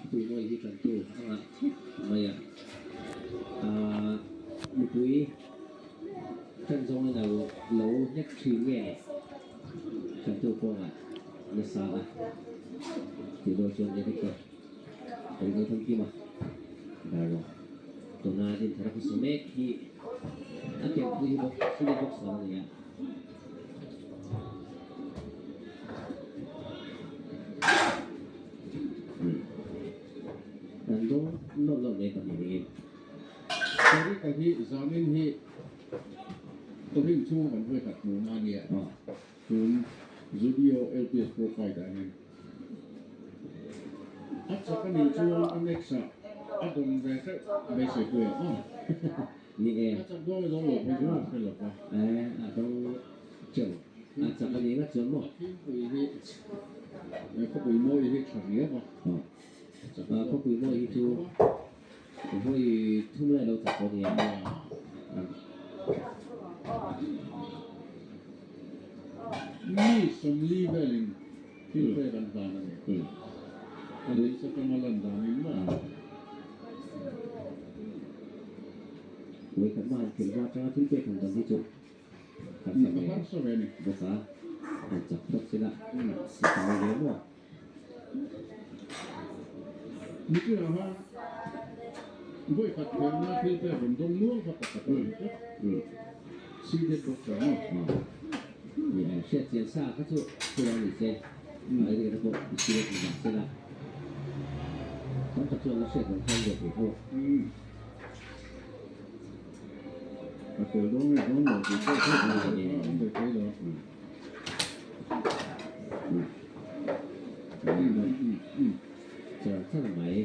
Khawpui mawi hi tantu a ngah khawp mai a, aaa mipui tan zawngin a lo hnek thin nge ni tantu pawh a ngah nasa a tih dawn chuan Eric a Eric Lalthankima Darlaw tuna Dinthar a khawsa mek hi a pianpui hi bawk senior boxer a ni a. An dawng lawt lawt mai pahnih niin. Sarika hi zanin hi Tawhin chhunga kan vawi khat hmuhna a nia. Tun Zudio LPS Pro Fight ah hian a chak a nih chuan a next ah a dawn ve hreuh beisei pawh ang aw. Ni e. A chak dawn dawn lo phei chu a hre lo va. E a dawng teuh. A chak a nih ngat chuan maw? A khingpui hi e khawpui mawi hi tha riau a. Aw. Khawpui mawi hi chu vawi thum lai lo chak pawh a nia. Mi sawmli velin thil pek an hlan a ni. A lei satanga lan danin maw? Vawikhat hma han thil hma atanga thil pek han dan hi chu harsa ve bawk a, han chak phawt sela si tau ve maw? Nichina khan vawikhat khelna thil pek rawn dawng nual kha pakhat a ni tlat. Seeded boxer maw? Ni e, hriat chian sa kha chu chu lo ni se, a rilru pawh i hriat ni mah sela tam tak chuan la hriat loh khan ve thei tho. A tel dawn nge dawn lo tih pawh hriat loh kha a awm ve thei lo. Char char mai.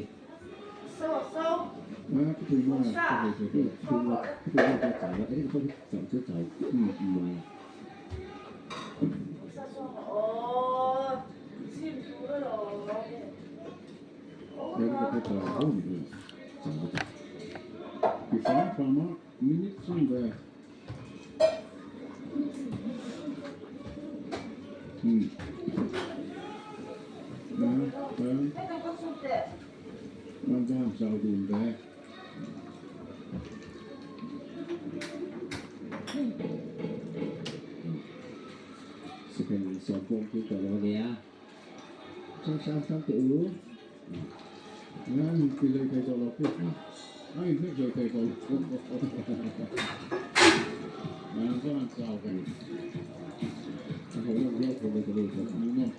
An va han chau dun ve. Second sawm pawh an tling tawh lo ania. Chang hrang hrang teh u. An inti lei thei tawh lo pu. An inhnek lei thei tawh lo. An va han chau ve. A hmuhnawm viau tho mai ka ni. Hmuhnawm.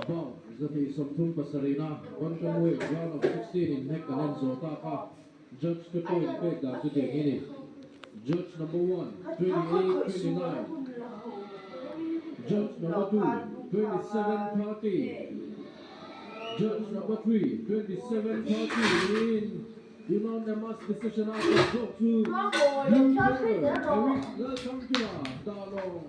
Bout 237 na Bantamweight round of 16 inhnek kan en zawh tak a, judge te point pek dan chu tiang hi a ni. Judge number one, 28, 29, Judge number two, 27, 30, Judge number three, 27, 30 niin Unanimous decision a kawt zawk chu Blue Corner Eric Lalthangkima Darlawng.